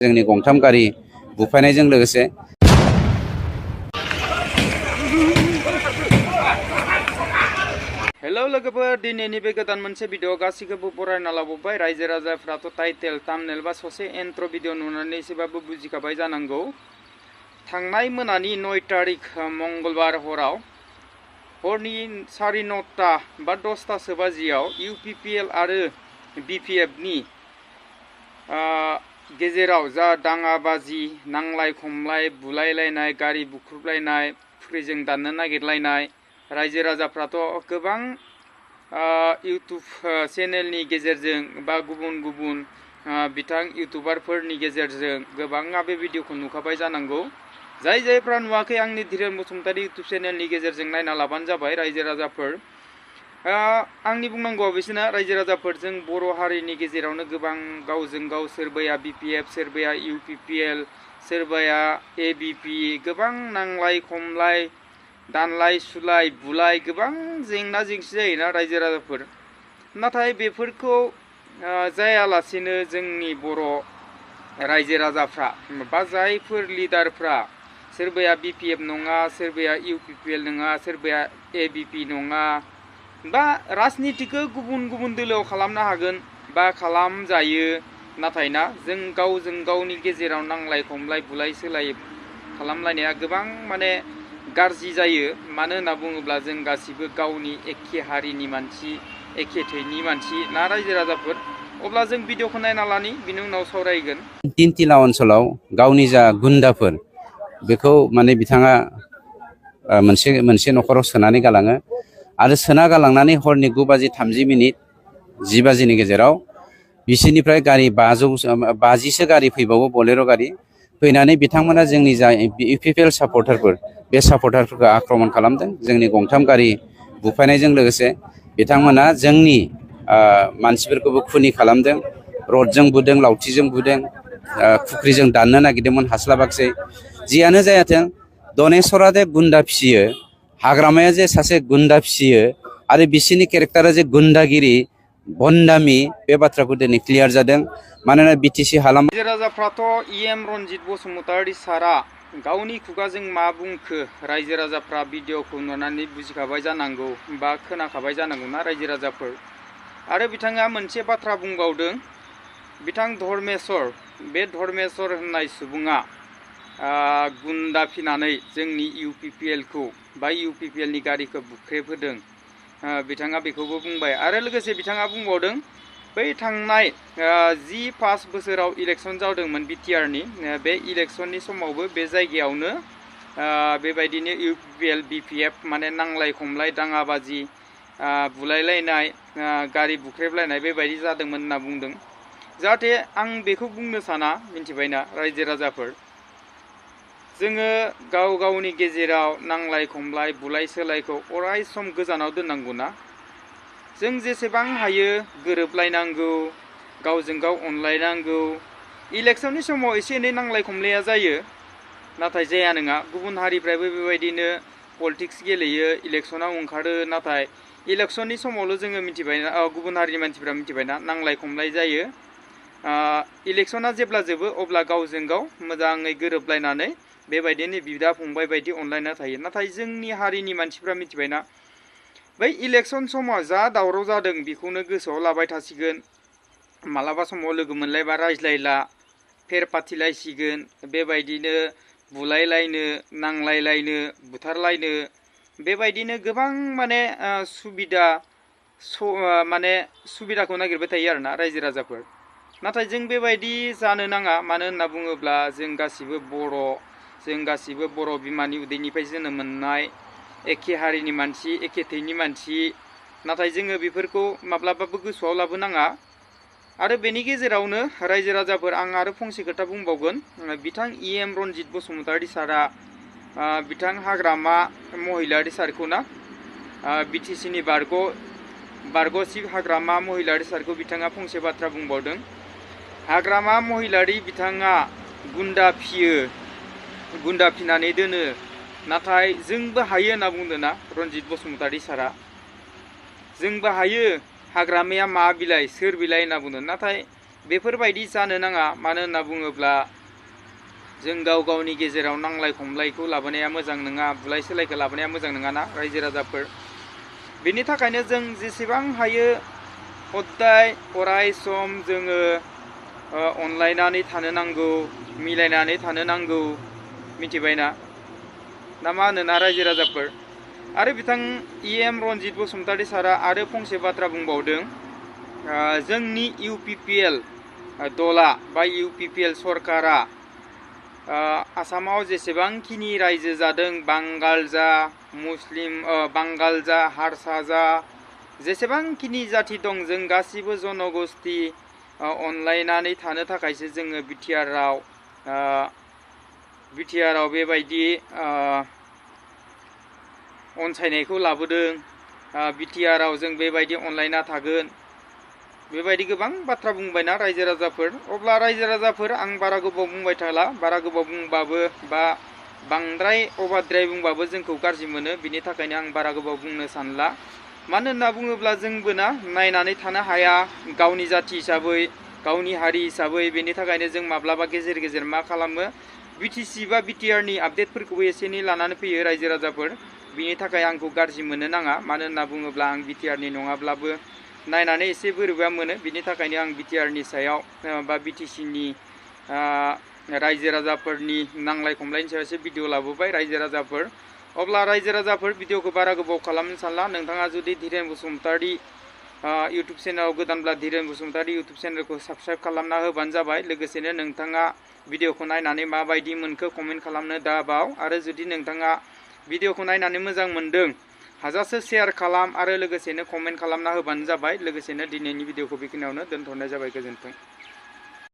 जोंनि गंथाम गारि बुफायनायजों लोगोसे हेलो लोगोफोर, दिनैनि बे गोदान मोनसे भिडिअ गासिखौबो बरायना लाबोबाय। रायजो राजाफ्राथ' टाइटेल थाम्बनेल बा ससे एन्ट्र भिडिअ नुनानै एसेबाबो बुजिखाबाय जानांगौ। थांनाय मोनानि 9 तारिख मंगलबार हरनि 9:30 बा 10तासो बाजियाव UPPL आरो BPFनि गेजेराव जा दाङाबाजि, नांलाय खमलाय, बुलायलायनाय, गारि बुख्रुबलायनाय, फुख्रिजों दाननो नागिरलायनाय, रायजो राजाफ्राथ' गोबां इउटुब चेनेलनि गेजेरजों बा गुबुन गुबुन बिथां इउटुबारफोरनि गेजेरजों गोबाङा बे भिडिअखौ नुखाबाय जानांगौ। जायफ्रा नुवाखै आंनि धीरेन बसुमतारी इउटुब चेनेलनि गेजेरजों नायना लाबानो जाबाय रायजो राजाफोर। आंनि बुंनांगौआ बिसोरना रायजो राजाफोरजों बर' हारिनि गेजेरावनो गोबां गावजों गाव सोरबाया BPF, सोरबाया UPPL, सोरबाया ABP, गोबां नांलाय खमलाय, दानलाय सुलाय बुलाय, गोबां जेंना जेंसि जायोना रायजो राजाफोर। नाथाय बेफोरखौ जायालासेनो जोंनि बर' रायजो राजाफ्रा बा जायफोर लिडारफ्रा सोरबाया BPF नङा, सोरबाया UPPL नङा, सोरबाया ABP नङा, बा राजनितिखौ गुबुन गुबुन दोलोआव खालामनो हागोन बा खालामजायो, नाथाय ना जों गावजों गावनि गेजेराव नांलाय खमलाय बुलाय सोलाय खालामलायनाया गोबां माने गाज्रि जायो। मानो होनना बुङोब्ला जों गासिबो गावनि एखे हारिनि मानसि, एखे थैनि मानसि ना रायजो राजाफोर। अब्ला जों भिडिअखौ नायना लानि, बिनि उनाव सावरायगोन। तिनटिला ओनसोलाव गावनि जा गुन्दाफोर बेखौ माने बिथाङा मोनसे न'खराव सोनानै गालाङो आरो सोना गालांनानै हरनि 9:30 10 बाजिनि गेजेराव बिसोरनिफ्राय गारि 50सो गारि फैबावो, बलेर' गारि फैनानै बिथांमोना जोंनि जा UPPL सापर्टारफोर बे सापर्टारफोरखौ आक्रमण खालामदों। जोंनि गंथाम गारि बुफायनायजों लोगोसे बिथांमोना जोंनि मानसिफोरखौबो खुनि खालामदों, रडजों बुदों, लावथिजों बुदों, फुख्रिजों दाननो नागिरदोंमोन, हास्लाबाखिसै। जियानो जायाथों, दनेश्वरा जे गुन्दा फिसियो, हाग्रामाया जे सासे गुन्दा फिसियो आरो बिसोरनि केरेक्टारा जे गुन्दागिरि भन्डामि, बे बाथ्राखौ दिनै क्लियार जादों। मानोना BTC हालाम रायजो राजाफ्राथ' रन्जित बसुमतारी सारा गावनि खुगाजों मा बुंखो रायजो राजाफ्रा भिडिअखौ नुनानै बुजिखाबाय जानांगौ बा खोनाखाबाय जानांगौ ना रायजो राजाफोर। आरो बिथाङा मोनसे बाथ्रा बुंबावदों, बिथां धर्मेश्वर, बे धर्मेश्वर होननाय सुबुङा गुन्दा फिनानै जोंनि UPPLखौ बा UPPLनि गारिखौ बुख्रेबहोदों। बिथाङा बेखौबो बुंबाय आरो लोगोसे बिथाङा बुंबावदों, बै थांनाय 5 बोसोराव इलेक्सन जादोंमोन BTRनि, बे इलेक्सननि समावबो बे जायगायावनो बेबायदिनो UPPL BPF माने नांलाय खमलाय, दाङाबाजि, बुलायलायनाय, गारि बुख्रेबलायनाय बेबायदि जादोंमोन होनना बुंदों। जाहाथे आं बेखौ बुंनो साना, मिन्थिबायना रायजो राजाफोर, जोङो गाव गावनि गेजेराव नांलाय खमलाय बुलाय सोलायखौ अराय सम गोजानाव दोननांगौना। जों जेसेबां हायो गोरोबलायनांगौ, गावजों गाव अनलायनांगौ। इलेक्सननि समाव एसे एनै नांलाय खमलाया जायो, नाथाय जाया नङा। गुबुन हारिफ्राबो बेबायदिनो पलिटिक्स गेलेयो, इलेक्सनाव ओंखारो, नाथाय इलेक्सननि समावल' जोङो मिथिबायना, गुबुन हारिनि मानसिफ्रा मिथिबायना नांलाय खमलाय जायो। इलेक्सना जेब्ला जोबो अब्ला गावजों गाव मोजाङै गोरोबलायनानै बेबायदिनो बिदा फंबाय बायदि अनलायना थायो। नाथाय जोंनि हारिनि मानसिफ्रा मिथिबायना बै इलेक्सन समाव जा दावराव जादों बेखौनो गोसोआव लाबाय थासिगोन, मालाबा समाव लोगो मोनलायबा रायज्लायला, फेर फाथिलायसिगोन, बेबायदिनो बुलायलायनो, नांलायलायनो, बुथारलायनो, बेबायदिनो गोबां माने सुबिदाखौ नागिरबाय थायो आरोना रायजो राजाफोर। नाथाय जों बेबायदि जानो नाङा। मानो होनना बुङोब्ला जों गासिबो बर' बिमानि उदैनिफ्राय जोनोम मोननाय एखे हारिनि मानसि, एखे थैनि मानसि। नाथाय जोङो बेफोरखौ माब्लाबाबो गोसोआव लाबोनाङा। आरो बेनि गेजेरावनो रायजो राजाफोर, आं आरो फंसे खोथा बुंबावगोन। बिथां रन्जित बसुमतारी सारा बिथां हाग्रामा महिलारि सारखौ ना, BTCनि बारग'सिब हाग्रामा महिलारि सारखौ बिथाङा फंसे बाथ्रा बुंबावदों। हाग्रामा महिलारि बिथाङा गुन्दा फियो, गुन्दा फिनानै दोनो, नाथाय जोंबो हायो होनना बुंदों ना रन्जित बसुमतारी सारा। जोंबो हायो, हाग्रामाया मा बिलाइ सोर बिलाइ होनना बुंदों। नाथाय बेफोरबायदि जानो नाङा। मानो होनना बुङोब्ला जों गाव गावनि गेजेराव नांलाय खमलायखौ लाबोनाया मोजां नङा, बुलाय सोलायखौ लाबोनाया मोजां नङाना रायजो राजाफोर। बेनि थाखायनो जों जेसेबां हायो हदाय अराय सम जोङो अनलायनानै थानो नांगौ, मिलायनानै थानो नांगौ, मिथिबायना? ना मा होनोना रायजो राजाफोर? आरो बिथां EM रनजित बसुमतारी सारा आरो फंसे बाथ्रा बुंबावदों, जोंनि UPPL दला बा UPPL सरकारा आसामाव जेसेबांखिनि रायजो जादों, बांगाल जा, मुस्लिम बांगाल जा, हारसा जा, जेसेबांखिनि जाथि दं, जों गासिबो जनगोष्ठी अनलायनानै थानो थाखायसो जोङो बिटिआरआव बेबायदि अनसायनायखौ लाबोदों। बिटिआरआव जों बेबायदि अनलायना थागोन, बेबायदि गोबां बाथ्रा बुंबायना रायजो राजाफोर। अब्ला रायजो राजाफोर, आं बारा गोबाव बुंबाय थाला। बारा गोबाव बुंबाबो बा बांद्राय अभारद्राय बुंबाबो जोंखौ गाज्रि मोनो। बिनि थाखायनो आं बारा गोबाव बुंनो सानला। मानो होनना बुङोब्ला जोंबो ना नायनानै थानो हाया गावनि जाथि हिसाबै, गावनि हारि हिसाबै। बेनि थाखायनो जों माब्लाबा गेजेर गेजेर मा खालामो, BTC बा BTRनि आपडेटफोरखौबो एसे एनै लानानै फैयो रायजो राजाफोर। बिनि थाखाय आंखौ गाज्रि मोननो नाङा। मानो होनना बुङोब्ला आं BTRनि नङाब्लाबो नायनानै एसे बोरैबा मोनो। बिनि थाखायनो आं BTRनि सायाव बा BTCनि रायजो राजाफोरनि नांलाय खमलायनि सायाव एसे भिडिअ लाबोबाय रायजो राजाफोर। अब्ला रायजो राजाफोर, भिडिअखौ बारा गोबाव खालामनो सानला। नोंथाङा जुदि धीरेन बसुमतारी इउटुब चेनेलाव गोदानब्ला धीरेन बसुमतारी इउटुब चेनेलखौ साबस्क्राइब खालामना होबानो जाबाय। लोगोसेनो नोंथाङा भिडिअखौ नायनानै माबायदि मोनखो कमेन्ट खालामनो दाबाव। आरो जुदि नोंथाङा भिडिअखौ नायनानै मोजां मोनदों, हाजासे शेयार खालाम आरो लोगोसेनो कमेन्ट खालामना होबानो जाबाय। लोगोसेनो दिनैनि भिडिअखौ बेखिनियावनो दोनथ'नाय जाबाय। गोजोन्थों।